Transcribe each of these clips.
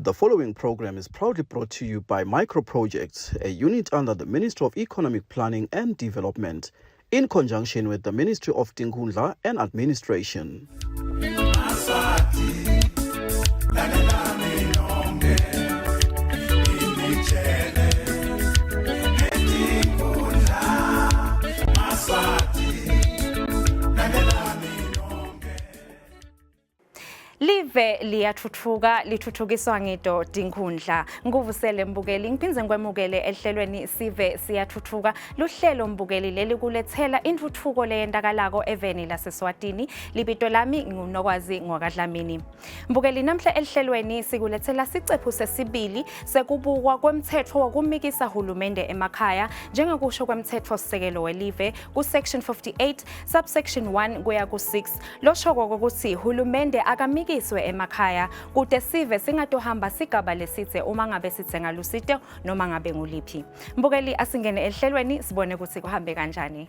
The following program is proudly brought to you by Micro Projects, a unit under the Ministry of Economic Planning and Development, in conjunction with the Ministry of Tinkhundla and Administration. Live liyathuthuka, lithuthukiswa ngito tinkhundla. Ngikuvusele mbukeli, ngiphindze ngikwemukele ehlelweni Sive Siyathuthuka. Luhlelo mbukeli leli kulethela intuthuko leyendakalako eveni laseSwatini. Libito lami nguNokwazi ngwakaDlamini. Mbukeli, namhla ehlelweni sikulethela sicephu sesibili sekubukwa kwemthetho wokumikisa hulumende emakhaya njengokusho kwemthetho sisekelo welive ku-section 58 subsection 1 kuya ku-6, loshoko ukuthi hulumende akamikiswe emakhaya kude sive singatohamba sigaba lesitse uma ngabe sitsenga lusito noma ngabe nguliphi. Mbukeli, asingene ehlelweni sibone ukuthi kuhambe kanjani.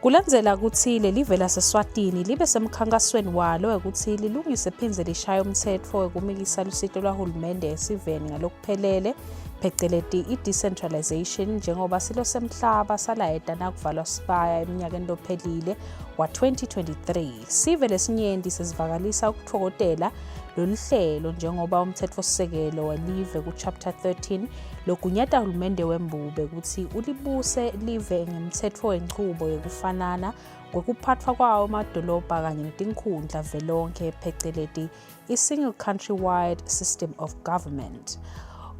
Kulandzela kutsi lelive laseSwatini libe semkhankasweni walo wekutsi lilungise phindze lishaye umtsetfo wekumikisa lusito lwahulumende esiveni ngalokuphelele, pheceleti i-decentralization, njengoba silo semhlaba salayeta nakuvalwa sibaya eminyakeni lophelile wa-2023, sive lesinyenti sesivakalisa ukutfokotela lolu hlelo, njengoba umtsetfosisekelo welive ku-chapter 13 logunyata hulumende wembube kutsi ulibuse live ngemtsetfo wenchubo yekufanana kwekuphatfwa kwawo emadolobha kanye netinkhundla velonkhe, pheceleti i-single country-wide system of government.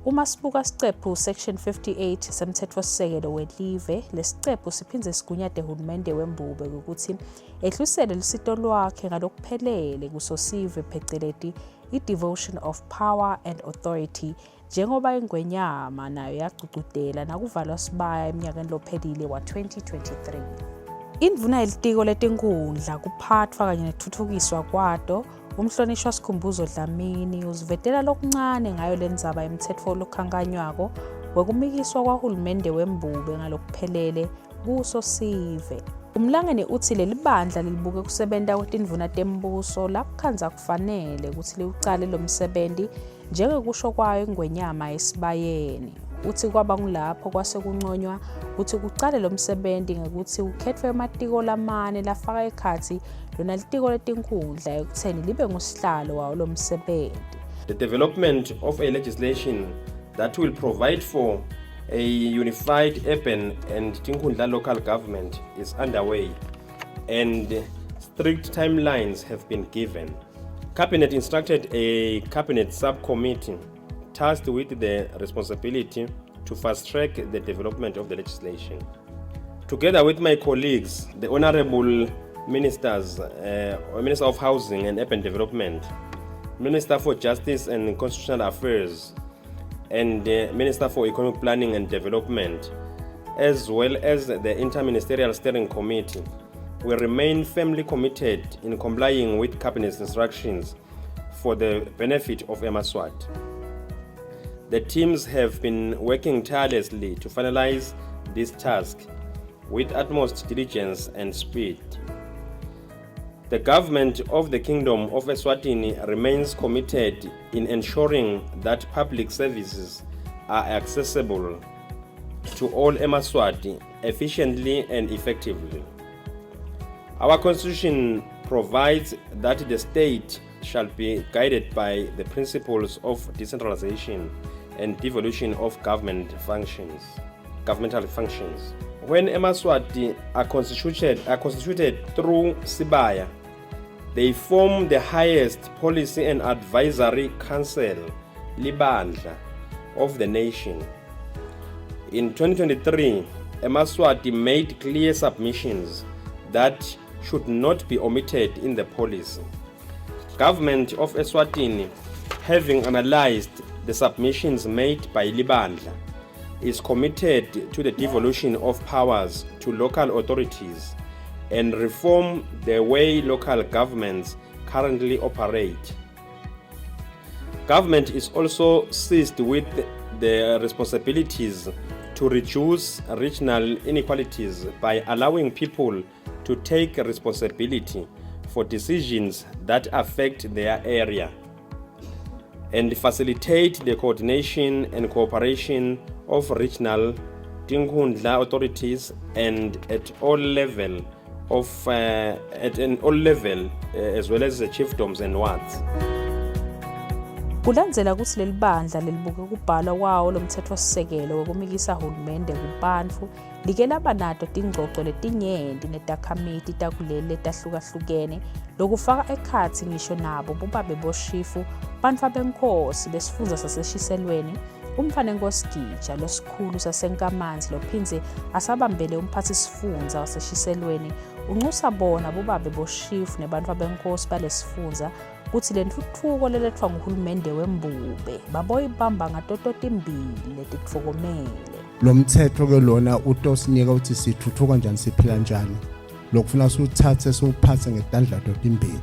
Uma sibuka sicephu section 58 semtsetfosisekelo welive, lesicephu siphindze sigunyate hulumende wembube kwekutsi ehlusele lusito lwakhe ngalokuphelele kusosive, pheceleti i-devotion of power and authority, njengoba ingwenyama nayo yagcugcutela nakuvalwa sibaya eminyakeni lophelile wa-2023. Indvuna yelitiko letinkhundla, kuphatfwa kanye nekutfutfukiswa kwato, umhlonishwa Sikhumbuzo Dlamini, usivetela lokuncane ngayo lendzaba yemtsetfo lokhankanywako wekumikiswa kwahulumende wembube ngalokuphelele kuso sive. Umlangeni utsi lelibandla lelibuke kusebenta kwetindvuna tembuso lakukhandza kufanele kutsi liwucale lo msebenti njengekusho kwayo ingwenyama esibayeni. Utsi kwaba ngulapho kwase kunconywa kutsi kucale lo msebenti ngekutsi ukhetfwe ematiko lamane lafaka ekhatsi lona litiko letinkhundla ekutheni libe ngusihlalo wawo lo msebenti. The development of a legislation that will provide for a unified urban and Tinkhundla local government is underway and strict timelines have been given. Cabinet instructed a cabinet subcommittee tasked with the responsibility to fast track the development of the legislation. Together with my colleagues, the honorable ministers, Minister of Housing and Urban Development, Minister for Justice and Constitutional Affairs, and Minister for Economic Planning and Development, as well as the Interministerial Steering Committee, we remain firmly committed in complying with Cabinet's instructions for the benefit of Emaswati. The teams have been working tirelessly to finalize this task with utmost diligence and speed. The government of the Kingdom of Eswatini remains committed in ensuring that public services are accessible to all Emaswati efficiently and effectively. Our constitution provides that the state shall be guided by the principles of decentralization and devolution of governmental functions. When Emaswati are constituted through Sibaya, They form the highest policy and advisory council, Libandla, of the nation. In 2023, Emaswati made clear submissions that should not be omitted in the policy. Government of Eswatini, having analyzed the submissions made by Libandla, is committed to the devolution of powers to local authorities and reform the way local governments currently operate. Government is also seized with the responsibilities to reduce regional inequalities by allowing people to take responsibility for decisions that affect their area and facilitate the coordination and cooperation of regional Tinkhundla authorities and at all level of at an all level as well as the chiefdoms and wards. Kulandzela kutsi leli bandla lelibuke kubhalwa kwawo lomtsetfosisekelo wekumikisa hulumende kubantfu like laba nato tingcoco letinyenti netakhamiti takuleli letahlukahlukene lokufaka ekhatsi ngisho nabo bobabe boshifu bantfwa benkhosi besifundza saseshiselweni umntfwanenkosi Gija losikhulu saseNkamanzi lophindze asabambele umphatsisifundza waseshiselweni uncusa bona bobabe boshifu nebantfwa benkosi balesifundza kutsi lentfutfuko leletfwa nguhulumende wembube baboyibamba ngatoto timbili letitfokomele. Lo mthetho ke lona utosinika ukuthi sithuthuka njani, siphila njani. Lokufuna siwuthathe siwuphathe ngetandla totimbili.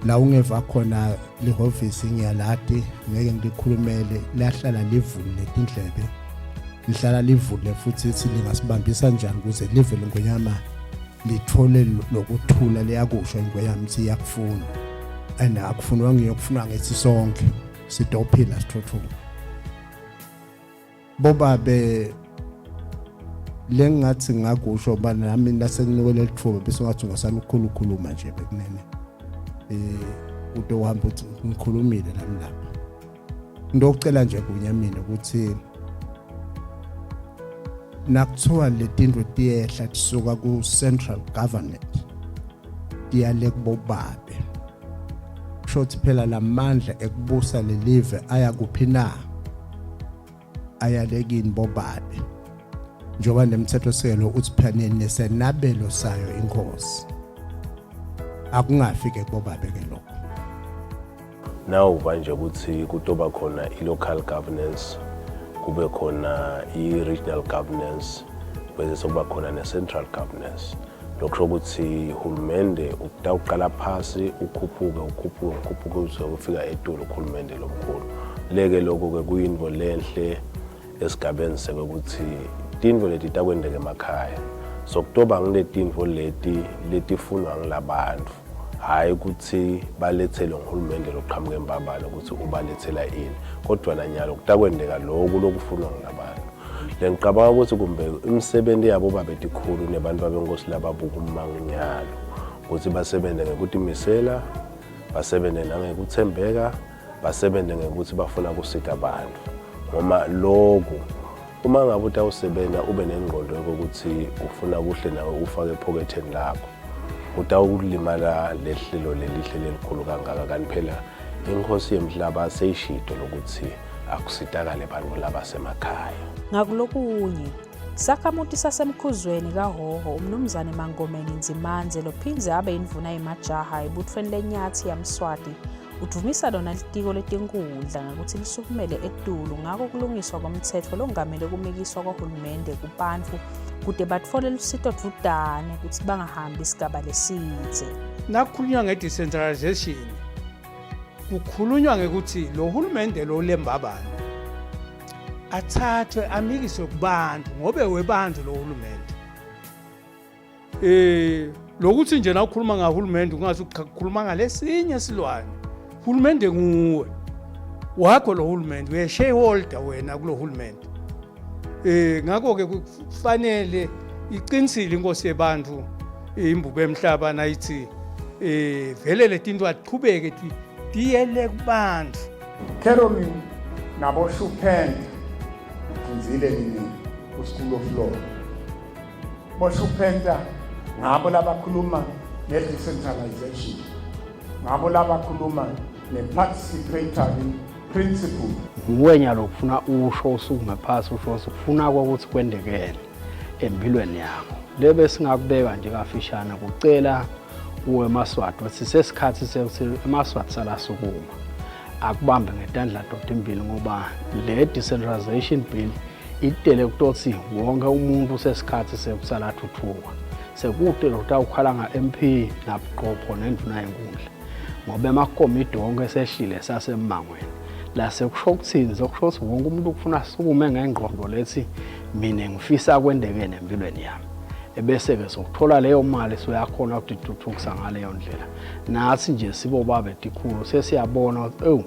La ungeva khona lihhovisi ngiyalati, ngeke ngilikhulumele, liyahlala livule tindlebe, lihlala livule futhi sithi lingasibambisa njani ukuze live lengonyama lithole lokuthula. Liyakusho ingonyama ukuthi iyakufuna, and akufunwa ngiyokufunwa ngithi sonke sidophila sithuthuka. Bobabe, lengathi ngakusho ba nami nasenginikwe lelithuba bese ngathi ngosami ukukhuluma nje bekunene ude uhamba uthi ngikhulumile nami lapha. Ngizocela nje kunye mina ukuthi nakuthiwa letinto tiyehla kusuka ku central government tiyale kubobabe, kusho ukuthi phela lamandla ekubusa lelive aya kuphi na? Ayalekini bobabe, njengoba nemthetho sekelo uthi phela nesenabelo sayo inkosi. Akungafi ke kubobabe ke lokho. Nawuva nje ukuthi kutoba khona i-local governance, kube khona i-regional governance, bese sekuba khona ne-central governance. Lokusho ukuthi uhulumende utawuqala phasi ukhuphuke, ukhuphuke, ukhuphuke uze ufika etulu uhulumende lomkhulu. Leke lokho-ke kuyintfo lenhle esigabeni sekuthi tintfo leti takwenteka emakhaya, so kutoba ngiletintfo leti letifunwa ngilabantfu, hhayi ukuthi balethelwe nguhulumende loqhamuka embabane ukuthi ubalethela ini, kodwa nanyalo kutakwenteka loku lokufunwa ngulabantu. Lengicabanga ukuthi kumbe imisebenzi yabo babetikhulu nebantu babenkosi lababuka ummanginyalo ukuthi basebenze ngekutimisela, basebenze nangekuthembeka, basebenze ngekuthi bafuna kusita abantu, ngoba loku uma ngabe utawusebenza ube nengqondo yokuthi ufuna kuhle nawe ufake ephoketheni lakho, utawulimala lehlelo lelihle lelikhulu kangaka. Kanti phela inkosi yemhlaba seyishito lokuthi akusitakale abantu labasemakhaya. Ngakulokunye, sakhamuti sasemkhuzweni kaHhohho umnumzane Mangomeni Ndzimandze lophindze abe indvuna yemajaha ebuthweni lenyathi yaMswati udvumisa lona litiko letinkhundla ngekutsi lisukumele etulu ngako kulungiswa komtsetfo longamele kumikiswa kwahulumende kubantfu kute batfole lusito dvudane kutsi bangahambi isigaba lesidze. Nakukhulunywa nge-decentralization kukhulunywa ngekuthi lo hulumende lo lembabane athathwe amikiswe kubantu ngobe webantu lo hulumende. Lokuthi nje na ukhuluma ngahulumende ungathi ukhuluma ngalesinye silwane. Hulumende nguwe wakho lo hulumende, uye shareholder wena kulo hulumende. Ngakho ke kufanele iqinisile inkosi yebantu imbube emhlaba nayithi vele letinto aqhubeke tiyele kubantu. Keromi nabo Shupenta, ngifundzile mina ku-School of Law. BoShupenta ngabo labakhuluma nge-decentralization. Ngabo labakhuluma ne-participatory principle. Nguwe nyalo kufuna usho usukume phasi usho ukuthi ufuna ukuthi kwendekene empilweni yakho. Lebe singakubeka nje kafishane kucela kuwe emaSwati ukuthi sesikhathi sekuthi emaSwati salasukuma akubambe ngetandla totimbili ngoba le decentralization bill itele kutothi wonke umuntu sesikhathi sekusalathuthukwa sekude lokutawukhala nga-MP nabuqopho nenduna yenkundla ngoba emakomidi wonke esehlile sasemmangweni la sekusho ukuthini sekusho ukuthi wonke umuntu kufuna asukume ngengqondo lethi mina ngifisa kwendekene empilweni yami ebese-ke sokuthola leyo mali soyakhona ukutithuthukisa ngaleyo ndlela nathi nje sibobabe tikhulu sesiyabona ukuthi ewu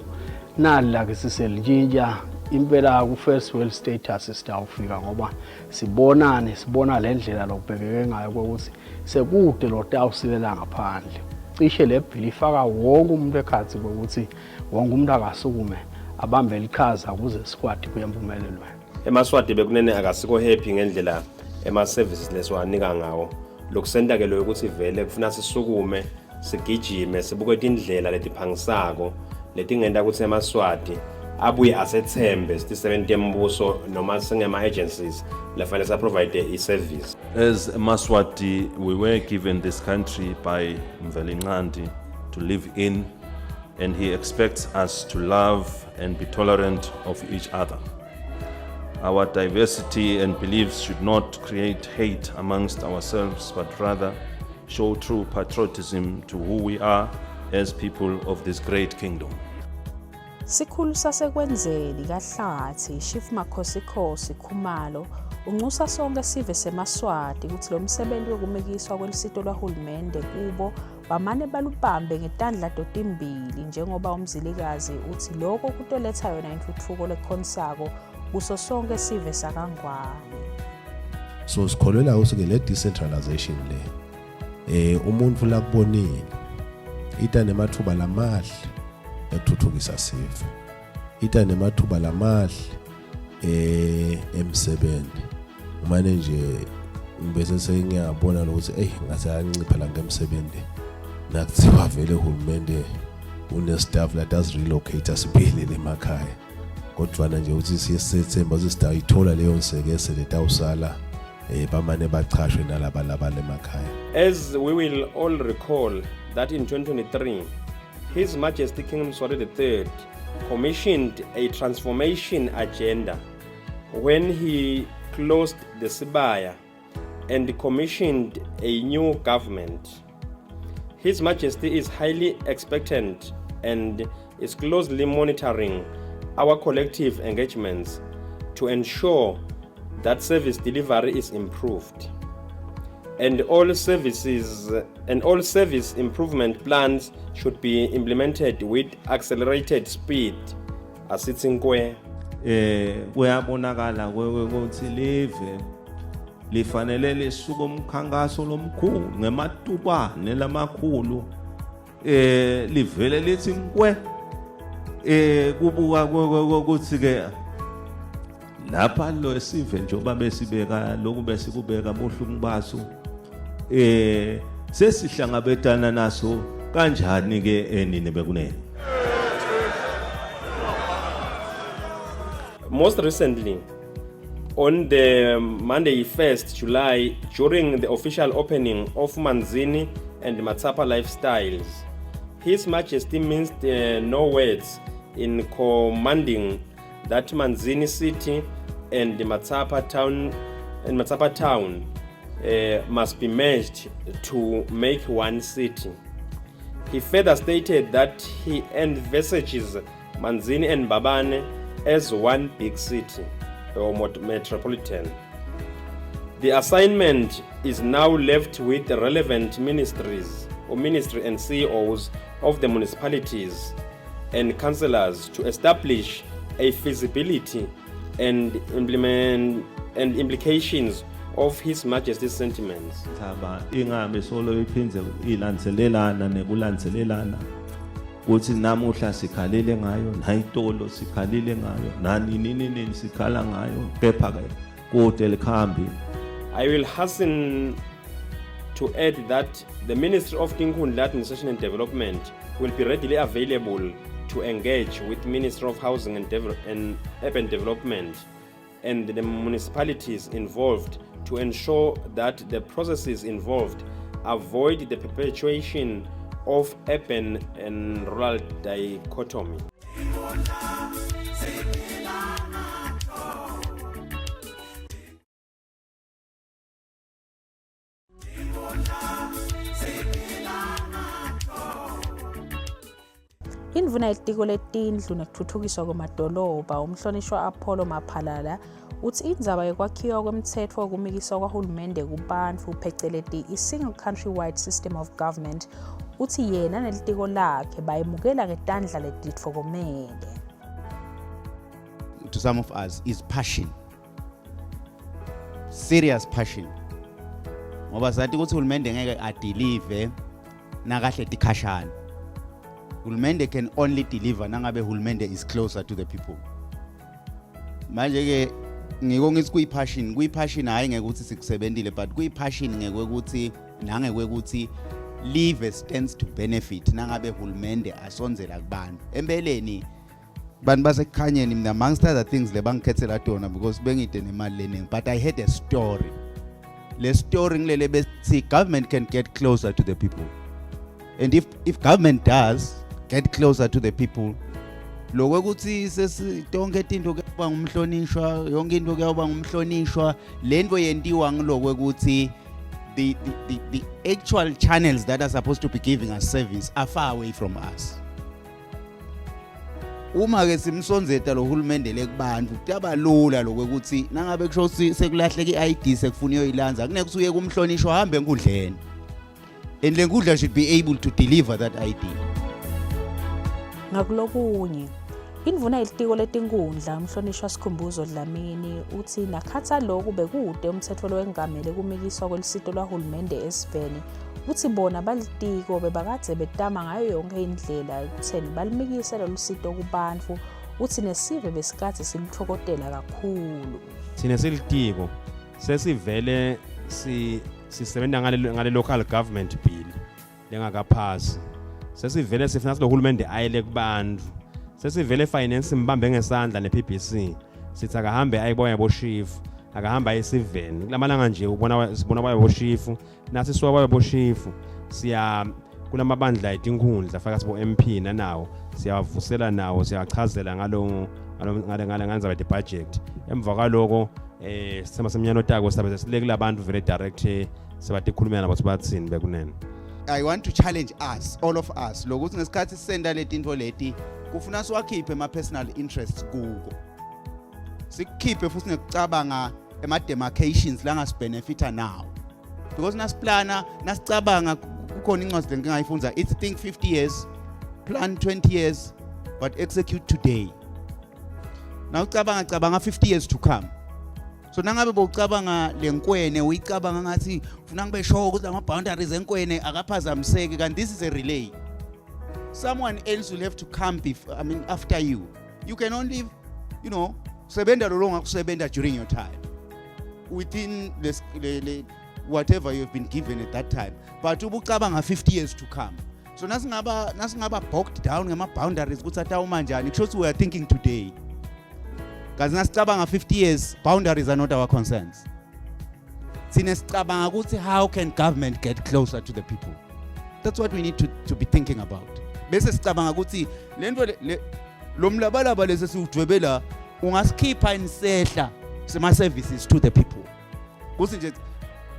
nali lake siselintshintsha impela ku-first world status sitawufika ngoba sibonani sibona le ndlela lokubhekeke ngayo kokuthi sekude lo tawusilela ngaphandle cishe le bhili ifaka wonke umuntu ekhathi kokuthi wonke umuntu akasukume abambe liqhaza ukuze sikwadi kuye empumelelweni. EmaSwati bekunene akasiko happy ngendlela ema-services lesiwanika ngawo. Lokusenta-ke loyo ukuthi vele kufuna sisukume sigijime sibuke tindlela letiphangisako letingenta ukuthi emaSwati abuye asethembe sitisebenti tembuso noma singema-agencies lafanele saprovide i-service. As Maswati, we were given this country by Mvelinqangi to live in, and he expects us to love and be tolerant of each other. Our diversity and beliefs should not create hate amongst ourselves, but rather show true patriotism to who we are as people of this great kingdom. Sikhulu saseKwenzeni kaHlathi, Chief Makhosikhosi Khumalo, unxusa sonke sive semaSwati kutsi lo msebenti wekumikiswa kwelusito lwahulumende kubo bamane balubambe ngetandla totimbili njengoba uMzilikazi uthi loko kutoletha yona intfutfuko lekhonsako kuso sonke sive sakaNgwane. So sikholelwa ukuthi ke le decentralization le umuntu lakubonile ita nemathuba lamahle ekuthuthukisa sive, ita nemathuba lamahle emsebenzi. Umane nje ngibese sengiyabona ukuthi ey ngathi ayancipha la ngemsebenzi, nakuthiwa vele uhulumende une-staff that does relocate sibuyelele emakhaya, kodwa nje ukuthi siye sethemba ukuthi sitayithola leyo nsekese letawusala bamane bachashwe nalaba laba emakhaya. As we will all recall that in 2023, His Majesty King Mswati III commissioned a transformation agenda when he closed the Sibaya and commissioned a new government. His Majesty is highly expectant and is closely monitoring our collective engagements to ensure that service delivery is improved and all services and all service improvement plans should be implemented with accelerated speed. Asithi nkwe. Kuyabonakala ukuthi live lifanele lisuke umkhankaso lomkhulu ngematubane lamakhulu, livele lithi nkwe, kubuka ukuthi ke lapha lo sive njengoba besibeka lokhu besikubeka buhlungu baso, sesihlangabetana naso kanjani ke enini bekunene. Most recently, on the Monday 1st July, during the official opening of Manzini and Matsapha Lifestyles, His Majesty minced no words in commanding that Manzini City and Matsapha Town must be merged to make one city. He further stated that he envisages Manzini and Mbabane as one big city or metropolitan. The assignment is now left with the relevant ministries or ministry and CEOs of the municipalities and councillors to establish a feasibility and implement and implications of His Majesty's sentiments. Thaba ingabe solo iphindze ilandzelelana nekulandzelelana kuthi namuhla sikhalile ngayo, nayitolo sikhalile ngayo, nanini nini sikhala ngayo, kepha ke kude likhambi. I will hasten to add that the Ministry of Tinkhundla Administration and Development will be readily available to engage with Ministry of Housing and, Devel and Urban Development and the municipalities involved to ensure that the processes involved avoid the perpetuation of urban and rural dichotomy. Indvuna yelitiko letindlu nekutfutfukiswa kwemadolobha umhlonishwa Apollo Maphalala uthi indzaba yekwakhiwa kwemtsetfo wekumikiswa kwahulumende kubantfu pheceleti i-Single Country Wide System of Government uthi yena nelitiko lakhe bayemukela ngetandla letitfokomele. To some of us is passion, serious passion, ngoba sathi ukuthi uhulumende ngeke adelive nakahle tikhashana. Hulumende can only deliver nangabe hulumende is closer to the people. Manje ke ngiko ngithi kuyi-passion, kuyi-passion hhayi ngekuthi sikusebentile, but kuyi-passion ngekwekuthi nangekwekuthi live stands to benefit nangabe hulumende asondzela kubantu. Empeleni bantu basekukhanyeni, mina amongst other things le bangikhethela tona because bengide nemali leningi, but I had a story. Le story ngilele besithi government can get closer to the people, and if government does get closer to the people, lokho ukuthi tonke tinto kuba ngumhlonishwa, yonke into kuyawuba ngumhlonishwa, lento yentiwa ngiloko ukuthi the actual channels that are supposed to be giving us service are far away from us. Uma ke simsondzeta lo hulumende lekubantu, kuyaba lula lokwekuthi nangabe kusho ukuthi sekulahleka i-ID, sekufuna uyoyilandza, kunekuthi uye kumhlonishwa, hambe enkundleni, and le nkundla should be able to deliver that ID. Ngakulokunye, indvuna yelitiko letinkundla umhlonishwa Sikhumbuzo Dlamini uthi nakhatha loku bekude umthetho lowengamele kumikiswa kwelisito lwahulumende esiveni, uthi bona balitiko bebakadze betama ngayo yonke indlela ekutheni balimikise lolu sito kubantfu, uthi nesive besikadze silutfokotela kakhulu. Thina silitiko sesivele sisebenza ngale local government bill lengakaphasi, sesivele sifuna silohulumende ayele kubantu, sesivele finance simbambe ngesandla ne-PBC, sithi akahambe ayiboya boshifu, akahambe ayesiveni kulamalanga nje ubona sibona baye boshifu, nasi suka baye boshifu siya kulamabandla etinkhundla, faka sibo MP nanawo, siyawavusela nawo, siyachazela ngalo ngale ngale ngandzaba budget. Emva kwaloko sisema semnyano tako sabe sileke labantu vele direct sebatikhulumela nabo sibathini bekunene. I want to challenge us, all of us, lokuthi ngesikhathi sisenda letinto leti kufuna siwakhiphe ema personal interests kuko, sikukhiphe futhi nekucabanga ema demarcations langasibenefita now, because nasiplana, nasicabanga, kukhona incwadi lengingayifundza, it's think 50 years, plan 20 years, but execute today. Nawucabanga, cabanga 50 years to come. So nangabe bowucabanga lenkwene, uyicabanga ngathi ufuna ngibe sure ukuthi ama boundaries enkwene akaphazamiseki, kanti this is a relay. Someone else will have to come before, I mean after you. You can only sebenda lo ongakusebenta during your time within this le, whatever you have been given at that time, but ubucabanga 50 years to come. So nasingaba bogged down ngama boundaries ukuthi atawuma njani, kusho ukuthi we are thinking today, kazi nasicabanga 50 years, boundaries are not our concerns. Sine sicabanga ukuthi how can government get closer to the people. That's what we need to be thinking about. Bese sicabanga ukuthi lento lo mlabalaba lesi siwudwebela ungasikhipha insehla sema services to the people. Kuthi nje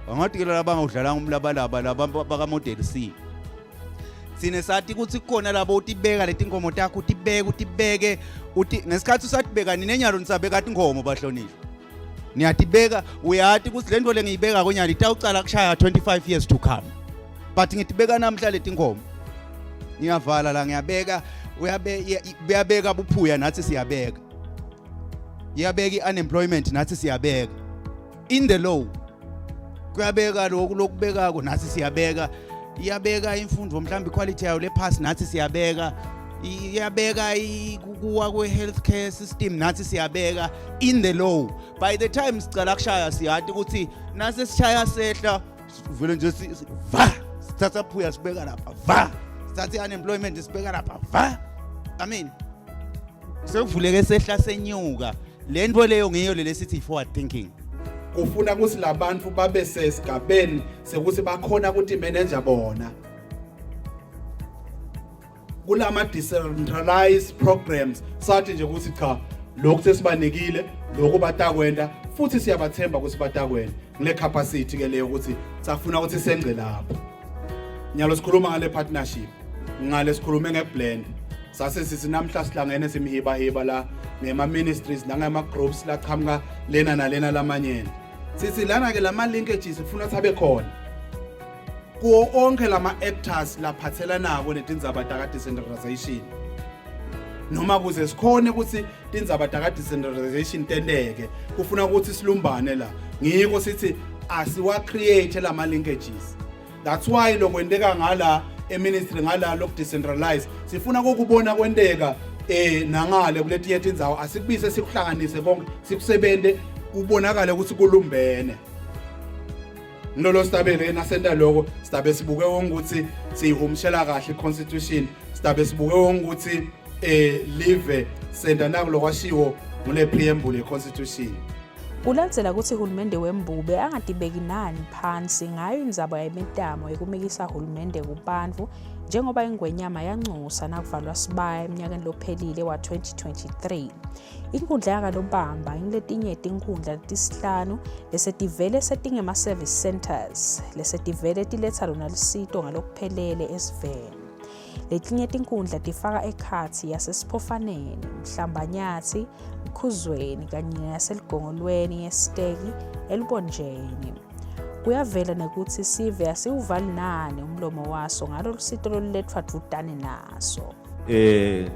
angathi ke laba bangawudlalanga umlabalaba, laba baka model C, sine sathi ukuthi kukhona labo utibeka letinkomo takho, utibeke, utibeke, uti ngesikhathi usatibeka ninenyalo, nisabeka tinkomo, bahlonishwa, niyatibeka, uyati ukuthi le nto lengiyibeka konyalo itawucala kushaya 25 years to come, but ngitibeka namhla letinkomo, ngiyavala la, ngiyabeka, uyabe uyabeka buphuya, nathi siyabeka, iyabeka i-unemployment, nathi siyabeka in the law, kuyabeka lokhu lokubekako, nathi siyabeka, iyabeka imfundo, mhlawumbe iquality yayo lephasi, nathi siyabeka, iyabeka kuwa kwe-healthcare system, nathi siyabeka in the law. By the time sicala kushaya, siyati ukuthi nase sishaya sehla vele nje va sithatha phuya sibeka lapha, va Sithatha i-unemployment sibeka lapha va. I mean sekuvuleke sehla senyuka. Le nto leyo ngiyo le lesithi forward thinking. Kufuna ukuthi labantu babe sesigabeni sekuthi bakhona ukuthi manager bona kulama decentralized programs, sathi nje ukuthi cha, lokhu sesibanikile lokhu batakwenda futhi siyabathemba ukuthi batakwenda ngile capacity ke leyo ukuthi safuna ukuthi sengce lapho. Nyalo sikhuluma ngale partnership, ngale sikhulume ngeblend, sase sithi namhla sihlangene simhiba hiba la ngema ministries nangama groups laqhamuka lena nalena lamanyeni. Sithi lana ke lama linkages ufuna ukuthi abe khona kuwo onke lama actors laphathelanako netindzaba taka decentralization, noma kuze sikhone ukuthi tindzaba taka decentralization tenteke, kufuna ukuthi silumbane la. Ngiko sithi asiwa create lama linkages. That's why lokwenteka ngala eministry ngala loku decentralize sifuna kokubona kwenteka nangale kuletinye tindzawo. Asikubise sikuhlanganise konke, sikusebente kubonakale ukuthi kulumbene. Ngilolo sitabele nasenta lokho, sidabe sibuke wonke ukuthi siyihumshela kahle iconstitution, sidabe sibuke wonke ukuthi live senta nakulokwashiwo ngule preamble yeconstitution. Kulandzela kutsi hulumende wembube angatibeki nani phansi ngayo indzaba yemitamo yekumikisa hulumende kubantfu, njengoba ingwenyama yancusa nakuvalwa sibaya eminyakeni lophelile wa-2023. Inkhundla yakalobamba ingiletinye tinkhundla letisihlanu lesetivele setingema-service centers lesetivele tiletsa lona lusito ngalokuphelele esiveni. Letinye tinkhundla tifaka ekhatsi yaseSiphofaneni, Mhlambanyathi, Mkhuzweni kanye naseLigongolweni yeSiteki eLubonjeni. Kuyavela nekutsi sive asiwuvali nani umlomo waso ngalo lusito loluletfwa dvutane naso.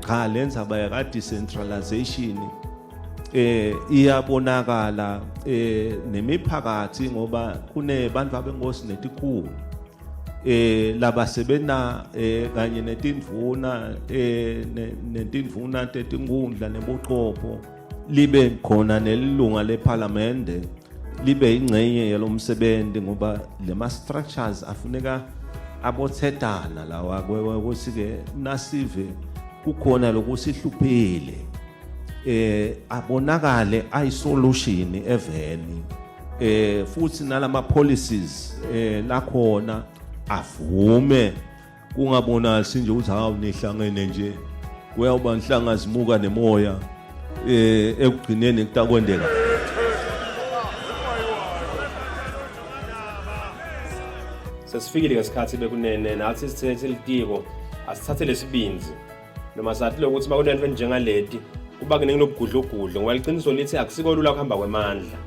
Cha, lendzaba yaka decentralization iyabonakala nemiphakathi ngoba kunebantu abenkosi netikhulu labasebena kanye netindvuna netindvuna tetinkundla nebuchopho, libe khona nelilunga lephalamende libe ingcenye yalomsebenzi, ngoba lema structures afuneka abothetana lawa ukuthi ke nasive kukhona lokusihluphile abonakale ayi-solution eveni, futhi nalama policies lakhona avume, kungabonakali nje ukuthi hawu, nihlangene nje, kuyawuba nhlanga zimuka nemoya, ekugcineni kutakwendeka. Sesifikile ngesikhathi bekunene nathi sithethe litiko, asithathe lesibinzi noma sathi lokuthi makunento enjengaleti kuba kuningi lobugudlugudlu, ngoba liqiniso lithi akusiko lula ukuhamba kwemandla.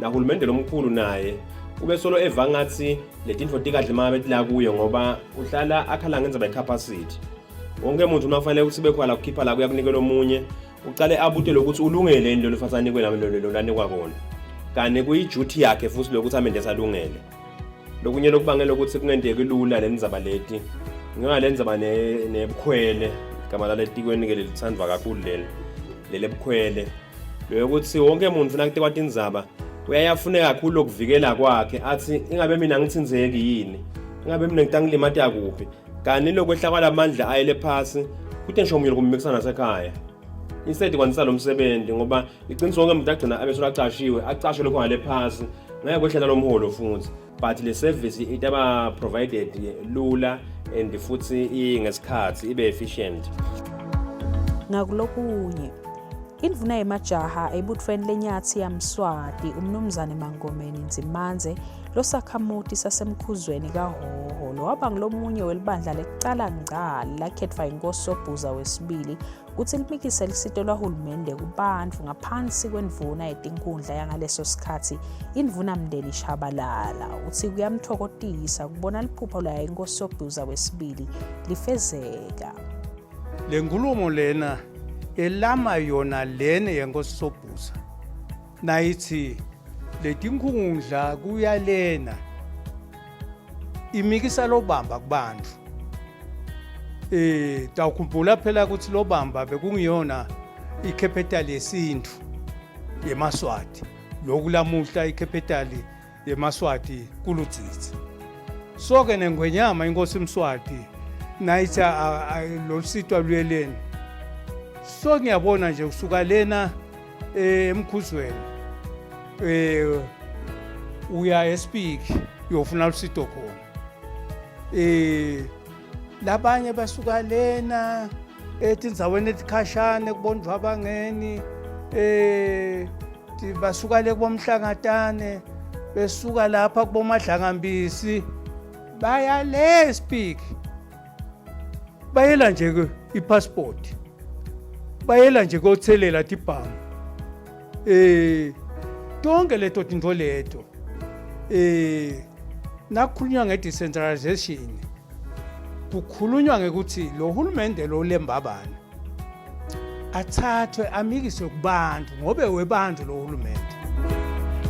Nahulumende lomkhulu naye ube solo eva ngathi letintfo tikahle uma betila kuyo, ngoba uhlala akhala ngendzaba ye-capacity. Wonke umuntu uma kufanele ukuthi bekhwala kukhipha la kuyakunikela omunye, ucale abute lokuthi ulungele yini lolu fanele anikwe nami lolu lanikwa kona, kani kuyi-duty yakhe futhi lokuthi amende salungele. Lokunye lokubangela ukuthi kungenteki lula le ndzaba leti ngale ndzaba nebukhwele, igama laletikweni-ke lelithandwa kakhulu leli lelebukhwele, loyokuthi wonke muntu nakutekwa tindzaba uyayafuneka kakhulu lokuvikela kwakhe, athi ingabe mina ngithinzeki yini, ingabe mina ngitangilimata kuphi, kanti lokwehla kwalamandla ayele phasi kuthi ngisho omunye kumikisana nasekhaya instead kwandisa lo msebenzi, ngoba iqiniso wonke umuntu agcina abe solacashiwe acashwe lokho ngale phasi, ngeke kwehlela lo mholo futhi, but le service itaba provided lula and futhi ngesikhathi ibe efficient. Ngakulokunye, indvuna yemajaha ebutfweni lenyathi yaMswati, umnumzane Mangomeni Ndzimandze, losakhamuti saseMkhuzweni kaHhohho, lowaba ngulomunye welibandla lekucala ngca lakhetfwa inkosi Sobhuza wesibili kutsi limikise lusito lwahulumende kubantfu ngaphansi kwendvuna yetinkhundla yangaleso sikhatsi, indvuna Mndeni Shabalala, utsi kuyamtfokotisa kubona liphupho layo inkosi Sobhuza wesibili lifezeka. Le nkulumo lena elama yona lene yenkosi Sobhuza nayithi letinkhundla kuyalena imikisa lobamba kubantu. Tawukhumbula phela ukuthi lobamba bekungiyona icapital yesintu yemaSwati, lokhu lamuhla icapital yemaSwati kuludzidzi. So ke nengwenyama inkosi Mswati Nayithi lolusito aluyeleni. So ngiyabona nje kusuka lena emkhuzweni uya eSpeak uyofuna lusito khona. Labanye basuka lena etindzaweni etikhashane kubondvwa abangeni, basuka le kubomhlangatane, besuka lapha kubomadlangambisi, baya le Speak, bayela nje ke ipassport, bayela nje kothelela tibhamu. Tonke leto tinto leto, nakukhulunywa nge-decentralization, kukhulunywa ngekuthi lo hulumende lo lembabane athathwe amikiswe kubantu, ngobe webantu lo hulumende.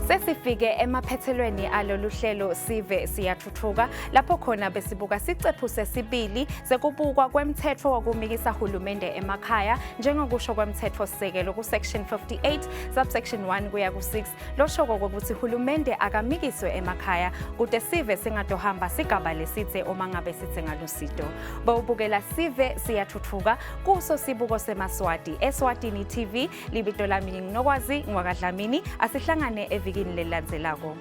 Sesifike emaphethelweni alolu hlelo Sive Siyathuthuka, lapho khona besibuka sicephu sesibili sekubukwa kwemthetho wokumikisa hulumende emakhaya njengokusho kwemthetho sisekelo ku-section 58 subsection 1 kuya ku-6, loshoko kokuthi hulumende akamikiswe emakhaya kude sive singatohamba sigaba lesitse uma ngabe sitsenga lusito. Bowubukela Sive Siyathuthuka kuso sibuko semaSwati Eswatini TV. Libito lami nginokwazi ngwakadlamini. Asihlangane evikini lelilandzelako.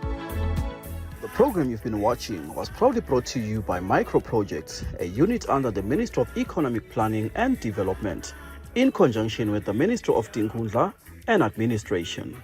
The program you've been watching was proudly brought to you by Micro Projects, a unit under the Ministry of Economic Planning and Development, in conjunction with the Ministry of Tinkhundla and Administration.